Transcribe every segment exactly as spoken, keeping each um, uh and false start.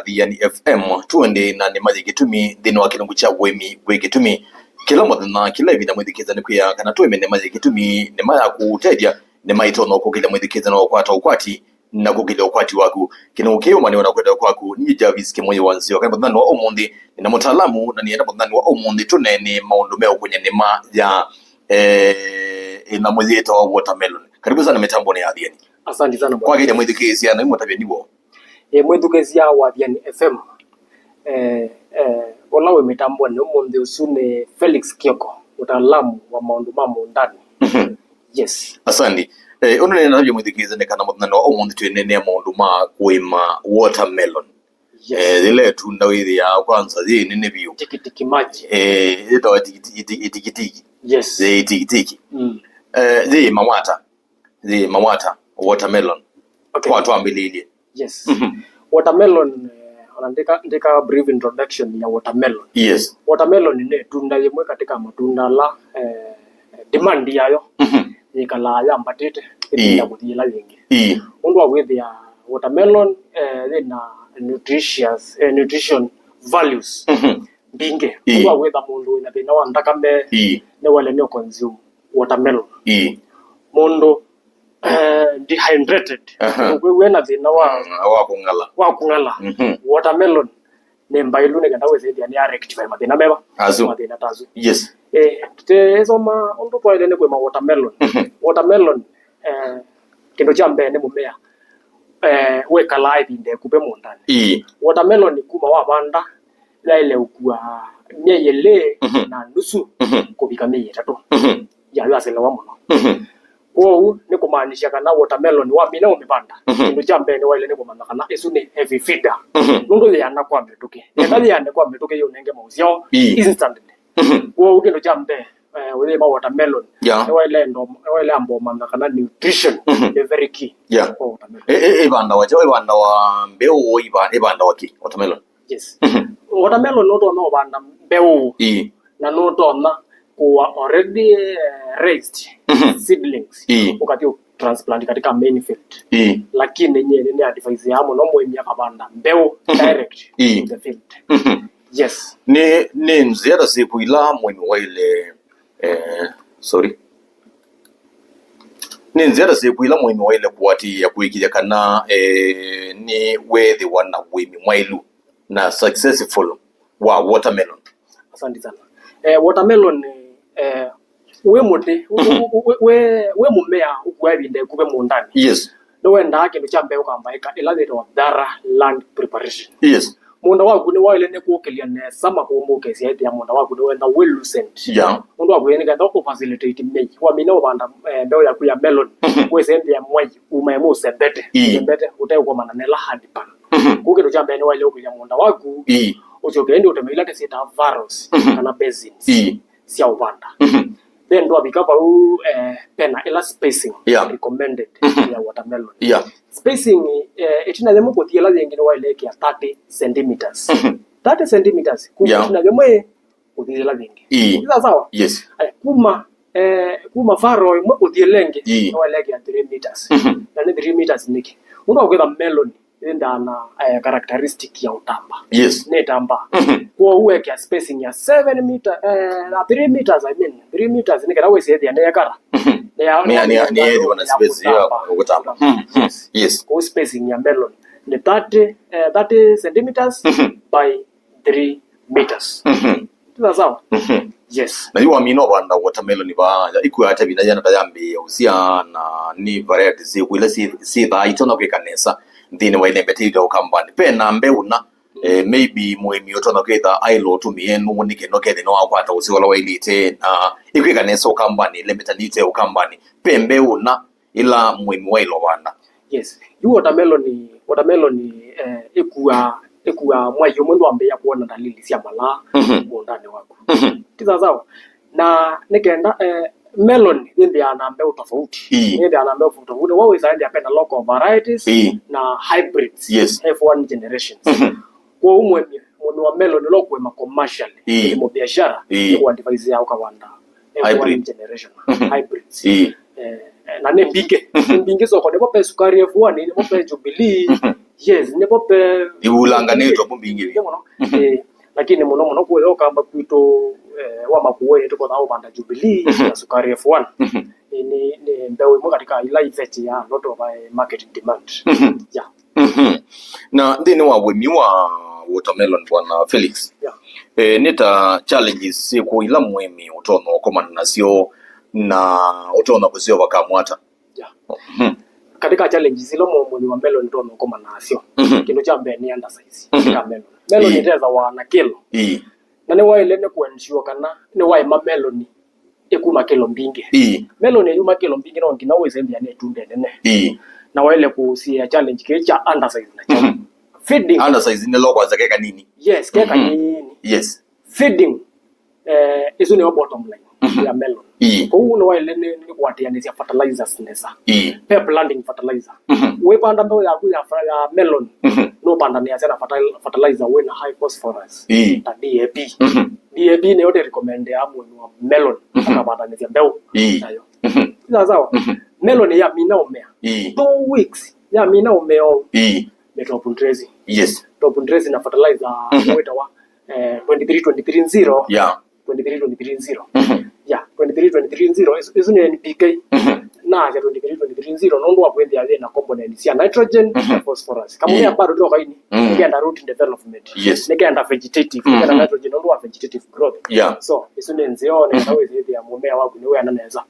Athiani F M, tũendee na nĩma yĩ kĩtumi nthĩnĩ wa kĩlungu kya ũĩmi wĩ kĩtumi. Kĩla mũthenya, kĩla ĩvinda mwĩthukĩĩsya nĩ kwĩa kana tũĩme nĩma yĩ kĩtumi, nĩma ya kũũtethya, nĩma ĩtonya ũkũkĩlya mwĩthukĩĩsya na ũkwata ũkwati na kũkĩlya ũkwati waku. Kĩlungu kĩĩ ũmanyĩwe na kwenda kwaku. Ninyie Jarvis Kĩmũyĩ wa Nzeo. Kana mũthenya wa ũmũnthĩ nĩna mũtaalamu, na nĩenda mũthenya wa ũmũnthĩ tũneene maũndũ meũkũny'a nĩma ya, eh, ĩnyamũ yĩtawa watermelon. Karibu sana mĩtambonĩ ya Athiani. Asante sana, bwana. Kwakĩlya mwĩthukĩĩsya na imũtavya nĩw'o. Ĩ, mwĩthukĩĩsya wa Athiani F M, eh, eh, ũla wĩ mĩtambonĩ ũmũnthĩ ũsu nĩ Felix Kioko, mũtaalamu wa maũndũ ma mũũndanĩ. Mhm. Yes. Asante. Eh, ũndũ nĩnatavya mwĩthukĩĩsya nĩ kana mũthenya wa ũmũnthĩ twĩneenea maũndũ ma kũĩma watermelon. Yes. Eh, yĩla ĩtunda wĩthĩaa kwanza yĩ nene vyũ. Tikitiki maji. Eh, yĩtawa tikiti-, iti-, itikitiki. Yes. Yĩ itikitiki. Mm. Eh, yĩ mawata. Yĩ mawata, watermelon. Okay. Twa-, twambĩlĩilye. Yes. Mhm. Watermelon, eh, ona ndĩka, ndĩka brief introduction ya watermelon. Yes. Watermelon nĩ ĩtunda yĩmwe katika matunda ala, eh, demand yayo, mhm, yĩkalaa yambatĩte ĩvinda, ĩĩ, kũthi ĩla yĩngĩ. Ĩĩ. Ũndũ wa kwĩthĩa watermelon, eh, yĩna nutritious, eh, nutrition values, mhm, mbingĩ. Ĩĩ. Ũndũ wa kwĩtha mũndũ wĩna thĩna wa nthakame, ĩĩ, nĩwaĩle nĩ consume watermelon. Ĩĩ. Mũndũ, eh, dehydrated. Aha. Ũkwĩw'a na thĩna wa, mm, wa kũng'ala, wa kũng'ala. Mhm. Watermelon nĩ mbaĩlu nĩ kenda wĩsĩthĩa nĩ ya rectify mathĩna meva. Asu. Mathĩna ta asu. Yes. Eh, tũteesoma ũndũ twaĩle nĩ kũĩma watermelon. Mhm. Watermelon, eh, kĩndũ kya mbee nĩ mũmea, eh, wĩkalaa ĩvinda ĩkuvĩ mũũndanĩ. Ĩĩ. Watermelon kuma wavanda, yaĩle ũkua myei ĩlĩ, mhm, na nusu, mhm, kũvika myei ĩtatũ. Mhm. Yayo yaselewa mũno. Mhm. Kwoou nĩ kũmaanisya kana watermelon wamina ũmĩvanda, mhm, kĩndũ kya mbee nĩwaĩle nĩ kũmanya kana ĩsu nĩ heavy feeder. Mhm. Nũndũ yĩana kwa mĩtũkĩ. Mhm. Enda yĩane kwa mĩtũkĩ yĩũnenge maũsyao, ĩĩ, instantly. Mhm. Kwoou kĩndũ kya mbee, eh, ũyĩma watermelon, yeah, nĩwaĩle ndo-, nĩwaĩle amba ũmanya kana nutrition, mhm, nĩ very key, yeah, kwa watermelon. Ĩ-, ĩ-, ĩvandawa kyaũ? Ĩvandawa mbeũ, ĩva-, ĩvandawa kĩ watermelon? Yes. Mhm. Watermelon nũtonya ũvanda mbeũ. Ĩĩ. Na nũtonya kũa already, eh, raised, mhm, seedlings. Ĩĩ. Ũkathi ũ transplant katika main field. Ĩĩ. Lakini nyie nĩ advise ya mũno mũĩmi akavanda mbeũ, mhm, direct, ĩĩ, in the field. Mhm. Yes. Nĩ, nĩ nzĩa ta syĩkũ ila mũĩmi waĩle, eh, sorry. Nĩ nzĩa ta syĩkũ ila mũĩmi waĩle kũatĩĩa kũĩkĩĩthya kana, eh, nĩ weethĩwa na ũĩmi mwaĩlu na successful wa watermelon? Asante sana. Eh, watermelon, eh, wĩ mũtĩ, wĩ, mhm, wĩ, wĩ, wĩ, wĩ mũmea ũkua ĩvinda ĩkuvĩ mũũndanĩ. Yes. Nĩwendaa kĩndũ kya mbee ũkambaĩka ĩla yĩtawa thorough land preparation. Yes. Mũũnda waku nĩwaĩle nĩ kũũkĩlya nesa makũmbũkĩsya ĩthĩa mũũnda waku nĩwenda wĩ loosened. Yeah. Nũndũ wa kwĩnĩkenda ũ facilitate mĩi. Wamina ũvanda, eh, mbeũ yaku ya melon, mhm, wĩsembea mwai, umae mũsembete, ĩĩ, ũsembete, ũteũkomana nela hard pan. Mhm. Kũu kĩndũ kya mbee nĩwaĩle ũkĩlya mũũnda waku, ĩĩ, ũsyoke ĩndĩ ũteme ila tũsyĩtaa furrows, mhm, kana basins, ĩĩ, sya ũvanda. Mhm. Then ndwavika vau, eh, pena ila spacing, yeah, recommended, mhm, ya watermelon. Yeah. Spacing, eh, ĩtina yĩmwe kũthi ĩla yĩngĩ nĩwaĩle ĩkĩa thirty centimeters. Mhm. Thirty centimeters, kuma, yeah, ĩtina yĩmwe kũthi ĩla yĩngĩ. Ĩĩ. Ĩ sawa sawa? Yes. Aya, kuma, eh, kuma furrow ĩmwe kũthi ĩla ĩngĩ, ĩĩ, nĩwaĩle ĩkĩa three meters. Mhm. Na nĩ three meters nĩkĩ? Ũndũ wa kwĩtha melon ĩndaa na, eh, characteristic ya ũtamba. Yes. Nĩ ĩtambaa. Mhm. Kwoou wekĩa spacing ya seven meter, eh, na three meters, I mean, three meters nĩ kana wĩsĩthĩa nĩ ekara. Mhm. Nĩ ya, nĩ ya, nĩ ya, nĩ ya, nĩ ya, nĩ ya space ya kũtamba. Kũtamba. Mhm. Yes. Yes. Kwoou spacing ya melon nĩ thirty, eh, thirty centimeters, mhm, by three meters. Mhm. Sawa sawa? Mhm. Yes. Na yu wamina ũvanda watermelon vaa, ĩkua ata ĩvinda yĩana ta yambĩĩa ũsyaa, na nĩ varieties syĩkũ ila syĩ-, syĩthaa itonya kwĩka nesa nthĩnĩ wa ĩlembete yu ya ũkambanĩ? Ve na mbeũ na, eh, maybe mũĩmi ũtonya kwĩtha aĩle ũtũmĩe nũũ nĩ kĩndũ kethĩ nĩwakwata ũseo ũla waĩlĩte, na ĩkwĩka nesa ũkambanĩ, ĩlembetanĩte ũkambanĩ? Ve mbeũ na ĩla mũĩmi waĩle ũvanda? Yes. Yu watermelon, watermelon, eh, ĩkuaa, ĩkuaa mwai ũmwe ndwambĩĩa kwona dalili sya malaa, mhm, mũũndanĩ waku. Mhm. Ti sawa sawa? Na nĩ kenda, eh, melon yĩthĩaa na mbeũ tofauti. Ĩĩ. Yĩthĩaa na mbeũ tofauti. Wa wĩsa ĩthĩa pena local varieties, ĩĩ, na hybrids, yes, F one generations. Mhm. Kwoou mũĩmi, mũĩmi wa melon ũla ũkũĩma commercially, ĩĩ, kĩlimo biashara, ĩĩ, nĩ kũadvise ya ũkavanda F one, hybrid, generation, mhm, hybrids. Ĩĩ. Eh, na nĩ mbingĩ. Mhm. Nĩ mbingĩ soko, nĩvo ve Sukari F one, nĩvo ve Jubilee, mhm, Yes, nĩvo pe- Ivulanganĩtwe vu mbingĩ. Mbingĩ mũno. Eh, lakini mũno mũno kũya Ũkamba kwitũ, eh, wa Makueni tũkothaa ũvanda Jubilee na Sukari F one. Eh, nĩ, nĩ mbeũ ĩmwe katika ila iveti ya lot of, eh, market demand. Yeah. Na nthĩnĩ wa ũĩmi wa watermelon, Bwana Felix, Yeah. eh, nĩ ta challenges syĩkũ ila mũĩmi ũtonya ũkomana nasyo na ũtonya kũseo vakamwata? Yeah. Katika challenges ila mũ- mũĩmi wa melon ũtonya ũkomana nasyo, kĩndũ kya mbee nĩ undersize ya melon. Melon ĩtethawa na kĩlo. Ii. Na nĩwaĩle nĩ kũensure kana nĩwaĩma melon ĩkuma kĩlo mbingĩ. Ii. Melon ĩyuma kĩlo mbingĩ no nginya wĩsembia nĩ ĩtunda ĩnene. Ii. Na waĩle kũsia challenge kĩĩ kya undersize nakyo. Feeding. Undersize nĩ lo kwanza ke kanini. Yes, ke kanini. Yes. Feeding, eh, ĩsu nĩyo bottom line ya melon. Ii. Kwoou nĩwaĩle nĩ nĩ kũatĩanĩsya fertilizers nesa. Ii. Pe planting fertilizer. Mhm. Wĩpanda mbeũ yaku ya, ya melon, Mhm. nũpandanĩasya na fertil- fertilizer wĩna high phosphorus. Ii. Ta D A P. Mhm. D A P nĩyo tũrecommendea mũĩmi wa melon akapandanĩsya mbeũ Ii. nayo. Mhm. Sawa sawa. Mhm. Melon yamina ũmea. Ii. Two weeks yamina ũmea ũu. Ii. Nĩ top dressing. Yes. Top dressing na fertilizer wĩtawa, eh, twenty-three twenty-three zero. Yeah. Twenty-three twenty-three zero. Mhm. Yeah, twenty-three twenty-three zero. Ĩsu nĩ N P K. Mhm. Na ya twenty-three twenty-three zero nũndũ wa kwĩthĩa yĩna component sya nitrogen na phosphorus. Kamũmea bado tũkaini. Nĩkenda root development. Yes. Nĩkenda vegetative. Nĩkenda nitrogen nũndũ wa vegetative growth. Yeah. So, ĩsu nĩ nzeo nĩkenda wĩthĩa mũmea waku nĩwĩana nesa.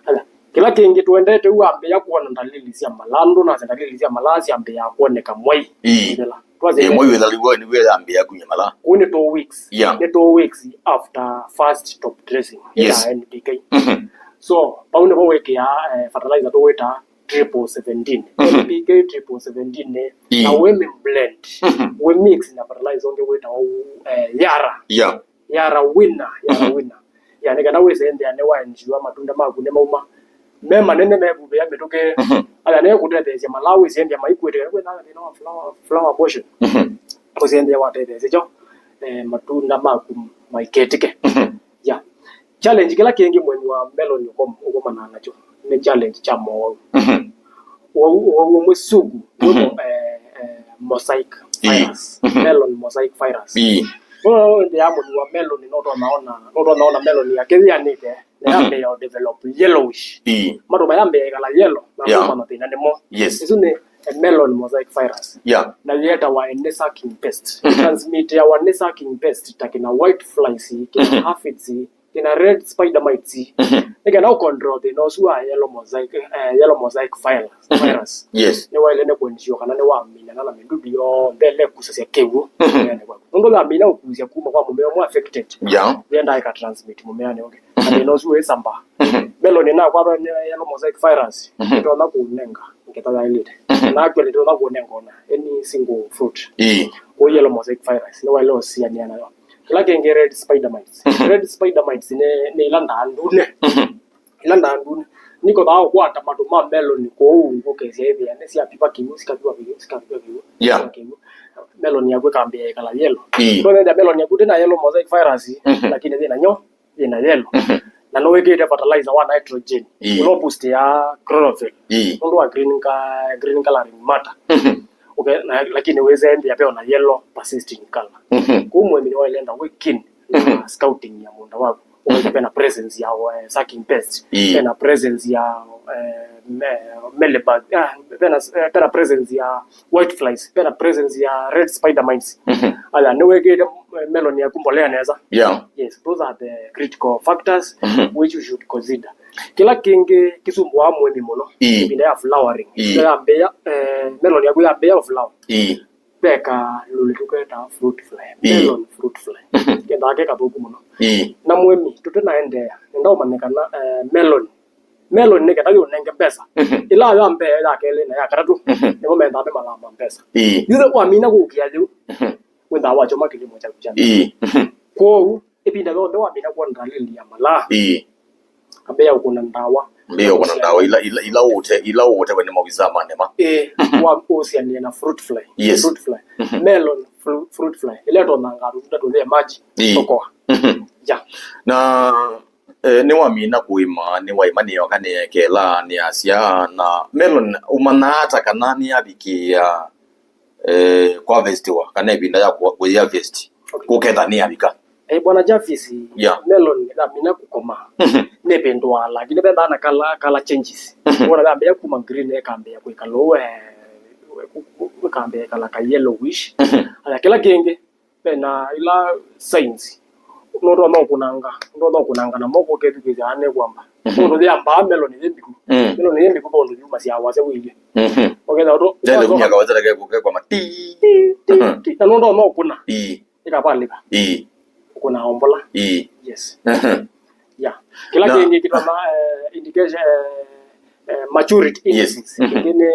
Ala, kĩla kĩngĩ tũendete u ambĩĩa kwona ndalili sya malaa, nũndũ nasya ndalili sya malaa syambĩĩa kwoneka mwai. Ii. Ĩthela. Ĩĩ, mwai wĩthaliwa nĩw'o yambĩĩa kumya malaa. Kũu nĩ two weeks. Yeah. Nĩ two weeks after first top dressing. Yes. Ya N P K. Mhm. So, vau nĩvo wĩkĩaa, eh, fertilizer tũwĩtaa triple seventeen. Mhm. N P K triple seventeen nĩ, Ii. na wĩ mi blend. Mhm. Wĩ mix na fertilizer ũngĩ wĩtawa, eh, Yara. Yeah. Yara Winner, Yara Winner. Ya, nĩ kana wĩsembea nĩ wa ensure matunda maku nĩ mauma. Me manene mevuvĩa mĩtũkĩ. Mhm. Aya nĩ kũtetheesya malaa wĩsembea maikwĩte. Kwĩna thĩna wa flower, flower abortion. Mhm. Kũsembea watetheesya kyo, eh, matunda maku maiketĩke. Mhm. Ya. Challenge kĩla kĩngĩ mũĩmi wa melon ũkom- ũkomanaa nakyo nĩ challenge kya mowau. Mhm. Ũwau, ũwau ũmwe sugu, wĩ mo- eh, eh, mosaic virus. Mhm. Melon mosaic virus. Ii. Ũndĩ ya mũĩmi wa melon nũtonaona, nũtonaona melon yake yĩanĩte, na yambĩĩa develop yellowish. Ii. Matũ mayambĩĩa ĩkala yellow, na yeah, kuma mathĩna nĩmo. Yes. Ĩsu nĩ, eh, melon mosaic virus. Yeah. Na yĩetawa nĩ sucking pest. Mhm. Transmitiawa nĩ sucking pest, ta kĩna white flies, kĩna aphids, kĩna red spider mites. Mhm. Nĩ kana ũcontrol thĩna ũsu wa yellow mosaic, eh, yellow mosaic virus, virus. Yes. Nĩwaĩle nĩ kũensure kana nĩwamina na mĩdudu yonthe ĩla ĩkusasya kĩw'ũ. Mhm. Nũndũ yamina ũkusya kuma kwa mũmea ũmwe affected. Yeah. Yenda ĩka transmit mũmeanĩ ũngĩ. Na thĩna ũsu wĩsambaa. Mhm. Melon ĩnakwatwa nĩ yellow mosaic virus, mhm, ĩtonya kũnenga ngetha yaĩlĩte. Mhm. Na actually ĩtonya kũnenga ona any single fruit. Ii. Kwoou yellow mosaic virus nĩwaĩle ũsianĩa nayo. Kĩla kĩngĩ red spider mites. Mhm. Red spider mites nĩ, nĩ ila ndaa ndune. Mhm. Ila ndaa ndune. Nĩkothaa ũkwata matũ ma melon kũu ngũkesya ĩthĩa nĩ syapiva kĩw'ũ, sikapiva kĩw'ũ, sikapiva kĩw'ũ, yeah, sikapiva kĩw'ũ. Melon yaku ĩkambĩĩa ĩkala yellow. Ii. Ndũnethĩa melon yaku ndĩna yellow mosaic virus, mhm, lakini yĩna nyo, yĩna yellow. Mhm. Na nĩwĩkĩte fertilizer wa nitrogen. Ii. Ũla boost ya chlorophyll. Ii. Nũndũ wa green, ka, green coloring matter. Mhm. Okay, na, lakini wĩsembea ve ona yellow persisting color. Mhm. Kwoou mũĩmi nĩwaĩle enda wĩ keen na, mhm, scouting ya mũũnda waku. Ũkethĩa vena presence ya, eh, sucking pest. Ii. Vena presence ya, eh, me- mealybug. Ah, vena, eh, vena presence ya white flies. Vena presence ya red spider mites. Mhm. Aya, nĩwĩkĩte, eh, melon yaku mbolea nesa. Yeah. Yes, those are the critical factors, mhm, which you should consider. Kĩla kĩngĩ kĩsumbũaa mũĩmi mũno, ii, ĩvinda ya flowering. Ii. Ĩvinda yambĩĩa, eh, melon yaku yambĩĩa flower. Ii. Ve kalũlĩ tũketaa fruit fly, ii, melon fruit fly. Mhm. Kendaa ke kathũku mũno. Ii. Na mũĩmi, tũtenaendeea, nenda ũmanye kana, eh, melon, melon nĩ kenda yũnenge mbesa. Mhm. Ĩla ya mbee, ya kelĩ, na ya katatũ, mhm, nĩmo mendaa me malaa ma mbesa. Ii. Yũthe wamina kũkĩa yĩu, mhm, wĩthaa wakyoma kĩlimo kyaku kya mbesa. Ii. Mhm. Kwoou, ĩvinda yonthe wamina kwona ndalili ya malaa, ii, ambĩĩa ũkũna ndawa. Ambĩĩa ũkũna ndawa ila, ila, ila ũte, ila ũtewe nĩ mawisa ma nema. Ĩĩ, wa ũsianĩe na fruit fly. Yes. Fruit fly. Mhm. Melon fru- fruit fly. Ĩla ĩtonangaa tũtunda tũthee maji, ii, tokoa. Mhm. Ya. Na, eh, nĩwamina kũĩma, nĩwaĩma nĩyoka nĩyekela, nĩyasya, na melon ũmanyaa ata kana nĩyavikĩĩa eh, kwa vestiwa, kana ĩvinda ya kũ-, kũyĩa vesti, okay, kũketha nĩ avika. Eh, Bwana Jarvis, yeah, melon yamina kũkoma, mhm, nĩvĩndũaa, lakini vethaa na kala, kala changes. Mhm. Wona yambĩa kuma green, ĩkambĩa kwĩkala ũu, eh, ĩkambĩa ĩkala ka yellowish. Mhm. Aya, kĩla kĩngĩ, vena ila signs. Nũtonya ũkũnanga, nũtonya ũkũnanga na moko ũkethukĩĩsya ane kwamba. Mhm. Nũndũ yambaa melon yĩ mbiku. Mm. Melon yĩ mbiku, nũndũ yumasya wasya wĩilye. Mhm. Ũkethĩa ũndũ, yaile kumya kawatata kekũkekwa mati. Ti, ti, ti. Na nũtonya ũkũna. Ii. Ĩkavalĩka. Ii. Ũkũna ombola. Ii. Yes. Mhm. Yeah. Kĩla kĩngĩ kĩtonya, eh, indication, eh, eh, maturity indices. Yes. Mhm. Kĩngĩ nĩ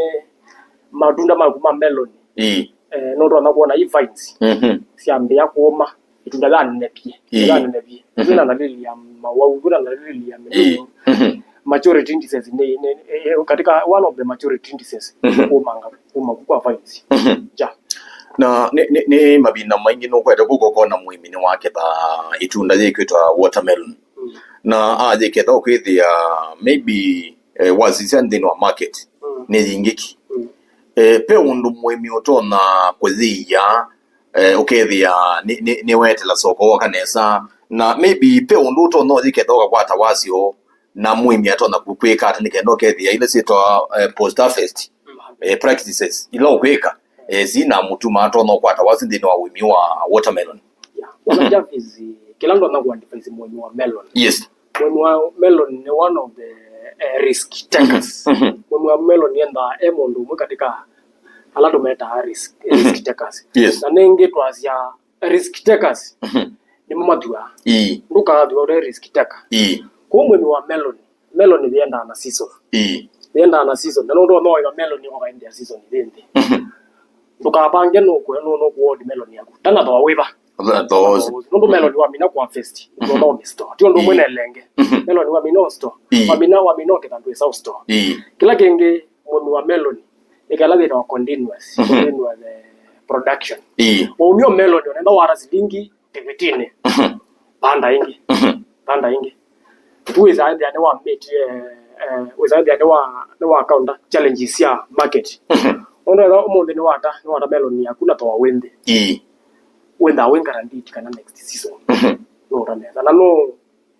matunda maku ma melon. Ii. Eh, nũtonya kwona i vines. Mhm. Syambĩa kũũma, ĩtunda yanenepie. Ii. Yanenepie. Mhm. Kwĩna ndalili ya mawau, kwĩna ndalili ya mĩnũũ. Ii. Mhm. Maturity indices nĩ, nĩ, eh, katika one of the maturity indices, mhm, kũũmanga, kũũma kwa vines. Mhm. Ja. Na nĩ, nĩ, nĩ mavinda maingĩ nũkwete kũka ũkona mũĩmi nĩwaketha ĩtunda yĩkwĩtwa watermelon. Mm. Na ayĩketha ũkwĩthĩa maybe, eh, wasisya nthĩnĩ wa market, mm, nĩ yingĩki. Mm. Eh, pe ũndũ mũĩmi ũtonya kũyĩia, eh, ũkethĩa nĩ, nĩ, nĩwetela soko woka nesa. Na maybe pe ũndũ ũtonya ũyĩketha ũkakwata wasyo, na mũĩmi atonya kwĩka ata nĩ kenda ũkethĩa ila syĩtwa, eh, post harvest, eh, practices ila ũkwĩka, eh, sina mũtuma atonya ũkwata wasyo nthĩnĩ wa ũĩmi wa watermelon? Yeah. Bwana Jarvis, kĩla ndonya kũ advise mũĩmi wa melon. Yes. Mũĩmi wa melon nĩ one of the, eh, risk takers. Mhm. Mũĩmi wa melon yendaa e mũndũ ũmwe katika ala tũmetaa risk, mhm, risk takers. Yes. Na nĩngĩ twasya risk takers, mhm, nĩmo mathuaa. Ii. Ndũkathua ũte risk taker. Ii. Kũu mũĩmi wa melon, melon yendaa na season. Ii. Yendaa na season. Na nũndũ no ĩva melon ĩkoka in their season yĩ nthĩ. Mhm. Ndũkavange nũkũ-, nũ-, nũkũword melon yaku. Tana thooa wĩva. Thooa. Nũndũ melon wamina kwa fest, mhm, ndũna ũmĩstore. Ti ũndũ ũmwe, ii, na ĩlenge. Mhm. Melon wamina ũstore. Ii. Wamina, wamina ũketha ndwĩsa ũstore. Ii. Kĩla kĩngĩ, mũĩmi wa melon, ĩkala wĩna wa continuous, mhm, continuous, eh, production. Ii. Waumia melon, ũnenda wata silingi tivitini. Mhm. Panda ĩngĩ. Mhm. Panda ĩngĩ. Tu wĩsa ĩthĩa nĩ wa meet, eh, eh, wĩsa ĩthĩa nĩ wa, nĩ wa counter challenges sya market. Mhm. Ũndũ ethwa ũmũnthĩ nĩ wata, nĩ wata melon yaku na thooa wĩ nthĩ. Ii. Wĩthaa wĩ guaranteed kana next season, mhm, nũũta nesa. Na nũ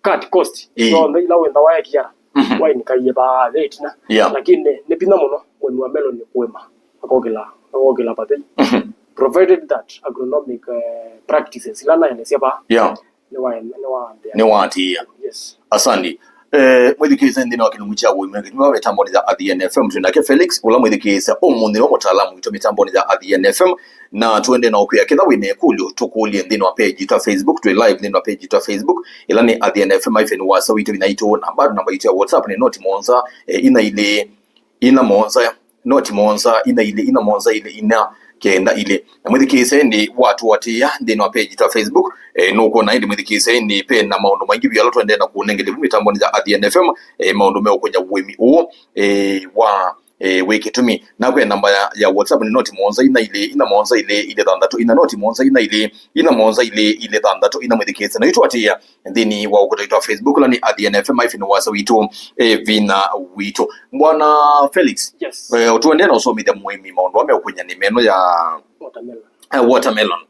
cut cost, ii, yonthe ila wĩthaa waekia, mhm, wainikaie vaa ve ĩtina. Yeah. Lakini nĩ vinya mũno mũĩmi wa melon kũĩma, akokĩla, akokĩla vathei. Mhm. Provided that agronomic, eh, practices ila naelesya vaa, yeah, nĩwa-, nĩwaambĩa. Nĩwaatĩĩa. Yes. Asante. Eh, mwĩthikĩĩsya nthĩnĩ wa kĩlungu kya ũĩmi wa kĩtumi vaa mĩtambonĩ ya Athiani F M, twĩ nake Felix, ũla mwĩthikĩĩsya ũmũnthĩ wa mũtaalamu witũ mĩtambonĩ ya Athiani F M, na tũendee na ũkwĩa, ketha wĩ na ĩkũlyo, tũkũlye nthĩnĩ wa page yitũ ya Facebook, twĩ live nthĩnĩ wa page yitũ ya Facebook, ĩla nĩ Athiani F M hyphen wasa witũ, vina itũ, na bado namba yitũ ya WhatsApp nĩ noti mũonza, eh, ina ilĩ, ina mũonza, noti mũonza, ina ilĩ, ina mũonza, ilĩ, ina, kenda, ilĩ. Na mwĩthikĩĩsya ĩndĩ watũatĩĩa nthĩnĩ wa page yitũ ya Facebook, eh, nũkwona ĩndĩ mwĩthikĩĩsya ĩndĩ, pe na maũndũ maingĩ vyũ ala tũendee na kũnengele vu mĩtambonĩ ya Athiani F M, eh, maũndũ meũkũnya ũĩmi ũũ, eh, wa, eh, wĩ kĩtumi. Na kwĩ namba ya, ya WhatsApp nĩ noti mũonza, ina ilĩ, ina mũonza, ilĩ, ilĩ, thanthatũ, ina, noti mũonza, ina ilĩ, ina mũonza, ilĩ, ilĩ, thanthatũ, ina, mwĩthikĩĩsya na itũatĩĩa nthĩnĩ wa ũkũta witũ wa Facebook, ũla nĩ Athiani F M hyphen wasa witũ, eh, vina witũ. Bwana Felix, yes, eh, ũtũendee na ũsomethya mũĩmi maũndũ amwe meũkũnya nĩma ĩno ya watermelon. Eh, watermelon.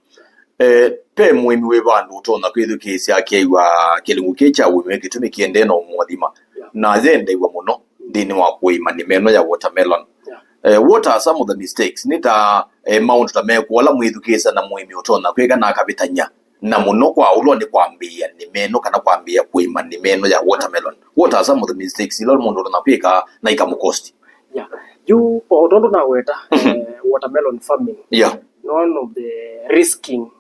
Eh, pe mũĩmi wĩ vandũ ũtonya kwĩthukĩĩsya akew'a kĩlungu kĩĩ kya ũĩmi wĩ kĩtumi kĩendee na ũmũathima, yeah, na yendeew'a mũno nthĩnĩ wa kũĩma nĩma ĩno ya watermelon. Yeah. Eh, what are some of the mistakes? Nĩ ta, eh, maũndũ ta mekũ ala mwĩthukĩĩsya na mũĩmi ũtonya kwĩka na akavĩtany'a? Na mũno kwa ũlwa nĩ kwambĩĩa nĩma ĩno kana kwambĩĩa kũĩma nĩma ĩno ya watermelon. What are some of the mistakes ila mũndũ ũtonya kwĩka na ikamũkosti? Yeah. Yu, o tondũ naweta, mhm, eh, watermelon farming, yeah, nĩ one of the risking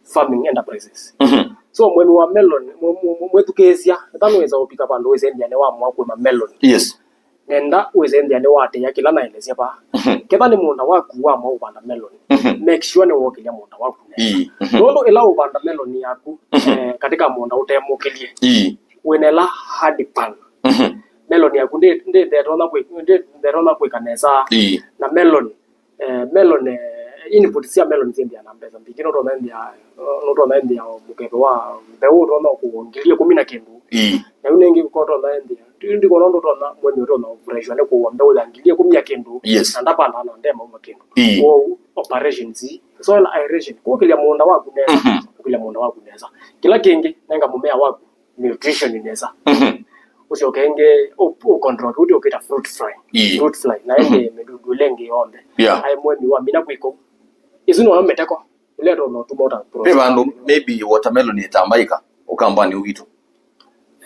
farming enterprises. Mhm. So, mũĩmi wa melon, mwe-, mwe-, mwe-, mwĩthukĩĩsya, ethwa nĩwĩsa ũvika vandũ wĩsĩ nthĩanĩ wa mwa kũĩma melon. Yes. Nenda wĩsĩ nthĩanĩ wa atĩa kĩla naelesya vaa. Mhm. Ketha nĩ mũũnda waku wamwa ũvanda melon, mhm, make sure nĩwokĩlya mũũnda waku nesa. Ii, mhm. Nũndũ ĩla ũvanda melon yaku, mhm, eh, katika mũũnda ũtemũkĩlye, ii, wĩna ĩla hard pan. Mhm. Melon yaku ndĩ, ndĩ, ndĩtonya kwĩ-, ndĩ, ndĩtonya kwĩka nesa. Ii. Na melon, eh, melon, eh, input sya melon syĩthĩa na mbesa mbingĩ. Nũtonya ĩthĩa, nũtonya ĩthĩa mũkebe wa mbeũ ũtonya kũw'a ngili ĩkũmi na kĩndũ. Ii. Na yu nĩngĩ ũtonya ĩthĩa Ndikona ũndũ ũtonya, mũĩmi ũtonya kũfuraishwa nĩ kũua mbeũ ya ngili ĩkũmi ya kĩndũ, yes, na ndapandaa na ndemauma kĩndũ. Ĩĩ. Kwoou operations, soil aeration, kũkĩlya mũũnda waku nesa, mhm, kũkĩlya mũũnda waku nesa. Kĩla kĩngĩ, nenga mũmea waku nutrition nesa. Mhm. Ũsyoke ĩngĩ ũ-, ũcontrol kĩu ũkĩta fruit fly. Ĩĩ. Fruit fly, na ĩngĩ, mhm, mĩdudu ĩla ĩngĩ yonthe. Yeah. Aĩ mũĩmi wamina kwĩka ũu. Isu noyo mĩteko ĩla ĩtonya ũtuma ũta process. Ve vandũ maybe watermelon ĩtambaĩka ũkambani witũ.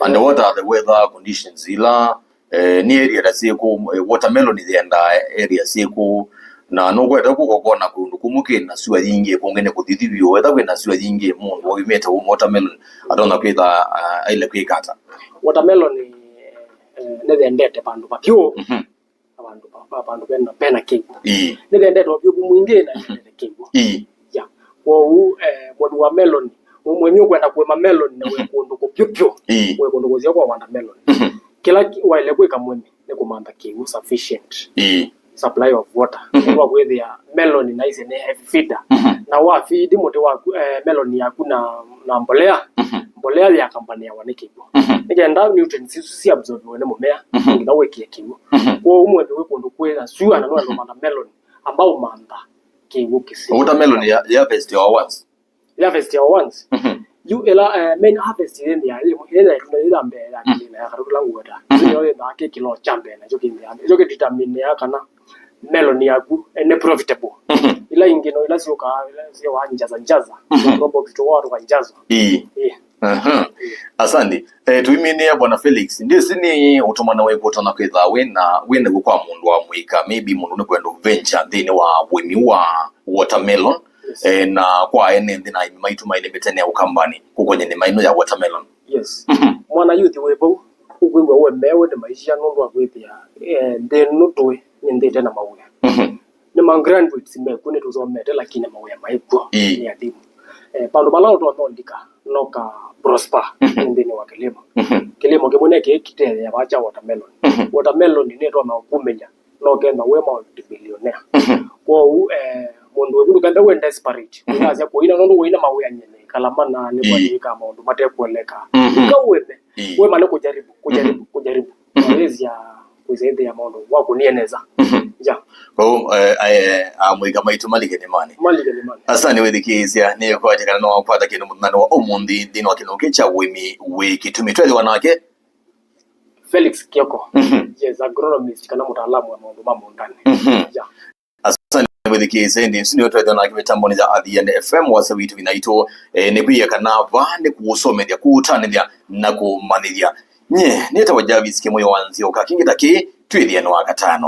And what are the weather conditions ila, eh, nĩ area ta syĩkũ, eh, watermelon yĩendaa area syĩkũ? Na nũkwete kũka ũkona kũndũ kũmwe kĩna sua yingĩ, kũngĩ nĩ kũthithi vyũ. Wetha kwĩna sua yingĩ, mũndũ waumĩte watermelon atonya kwĩtha, ah, aile kwĩka ata? Watermelon, eh, nĩyendete vandũ vavyũ. Mhm. Na vandũ va, va, vandũ vena, vena kĩw'ũ. Ĩĩ. Nĩyendete ũvyũvu mwingĩ na, mhm, nĩyendete kĩw'ũ. Ĩĩ. Ya. Kwoou, eh, mũĩmi wa melon, mũ-, mũĩmi ũkwenda kũĩma melon na wĩ, mhm, kũndũ kũvyũvyũ, ĩĩ, wĩ kũndũ kũseo kwa wanda melon. Mhm. Kĩla ki-, waĩle kwĩka mũĩmi nĩ kũmantha kĩw'ũ sufficient. Ĩĩ. Supply of water. Mhm. Nĩguo kwĩthĩa melon naisye nĩ heavy feeder. Mhm. Na wa feed mũtĩ waku, eh, melon yaku na, na mbolea, mhm, mbolea yĩkambanĩawa nĩ kĩw'ũ. Mhm. Nĩ kenda nutrients isu si absorbiwe nĩ mũmea, mhm, nginya wĩkĩe kĩw'ũ. Mhm. Kwoou mũĩmi wĩ kũndũ kwĩ na sua na nũenda kũmantha melon, amba ũmantha kĩw'ũ kĩseo. Watermelon ya, ya harvest ya once. Ya harvest ya once. Mhm. Yu ĩla, eh, main harvest yĩthĩa yĩ, yĩthĩa ĩtunda yĩla mbee ya, mhm, kĩlĩna ya katũtũla nguota. Mhm. Yu nĩyo yĩthaa kĩ kĩlo kya mbee, nakyo kĩthĩa, nakyo kĩdetermine kana melon yaku, eh, nĩ profitable. Mhm. Ila ingĩ no ila syũkaa, ila syĩwaa njaza njaza. Mhm. Tũbox tũwaa tũkanjazwa. Ĩĩ. Ĩĩ. Aha. Ĩĩ. Asante. Eh, tũiminĩa Bwana Felix. Ndĩsĩ nĩ ũtũmano wĩkũ ũtonya kwĩthaa wĩ na, wĩ naw'o kwa mũndũ wa mũika. Maybe mũndũ nĩ kwenda venture nthĩnĩ wa ũĩmi wa watermelon. Yes. Eh, na kwa ene nthĩ na aĩmi maitũ mailĩmĩte nĩ ũkambani kũkony'a nĩma ĩno ya watermelon. Yes. Mhm. Mwana youth wĩ vau, ũkwĩw'a ũemeewe nĩ maisha nũndũ wa kwĩthĩa, eh, nthĩ ĩno tũĩ nĩ nthĩ ĩte na mawĩa. Mhm. Nĩ ma graduates mekw'o, nĩtũsomete, lakini mawĩa maikw'o, ĩĩ, nĩ athimu. Eh, vandũ vala ũtonya ũlika, no ka prosper, mhm, nthĩnĩ wa kĩlĩmo. Mhm. Kĩlĩmo kĩmwe nĩ kĩĩ kĩtetheea vaa kya watermelon. Mhm. Watermelon nĩtonya kũkumĩlya no kenda wĩ multi-billionaire. Mhm. Kwoou, eh, mũndũ wĩ vau ndũkende wĩ desperate. Mhm. Ũyasya kũina nũndũ wĩina mawĩa nyene, kalamana nĩ, ĩĩ, kwandĩka maũndũ matekueleka. Mhm. Ika ũĩme. Ĩĩ. Wĩmane kũjaribu, kũjaribu, mhm, kũjaribu. Mhm. Wĩsya, wĩsya ĩthĩa maũndũ wakũnie nesa. Mhm. Ya. Kwoou, eh, eh, amũika maitũ malike nĩmanĩ. Malike nĩmanĩ. Asante wĩthikĩĩsya, nĩ kwatya kana no wakwata kĩndũ mũthenya wa ũmũnthĩ nthĩnĩ wa kĩlungu kya ũĩmi wĩ kĩtumi. Twethĩwa nake Felix Kioko. Mhm. Yes, agronomist kana mũtaalamu wa maũndũ ma mũũndanĩ. Mhm. Yeah. Asante mwĩthikĩĩsya, ĩndĩ ĩsu nĩyo twethĩwa nake mĩtambonĩ ya Athiani F M, wasya witũ vinaitũ, eh, nĩ kwĩya kana va nĩ kũũsomethya, kũũtanĩthya na kũũmanyĩthya. Nye nĩtawa Jarvis Kĩmũyo wa Nzioka, kĩngĩ ta kĩĩ twĩthĩane wa katano.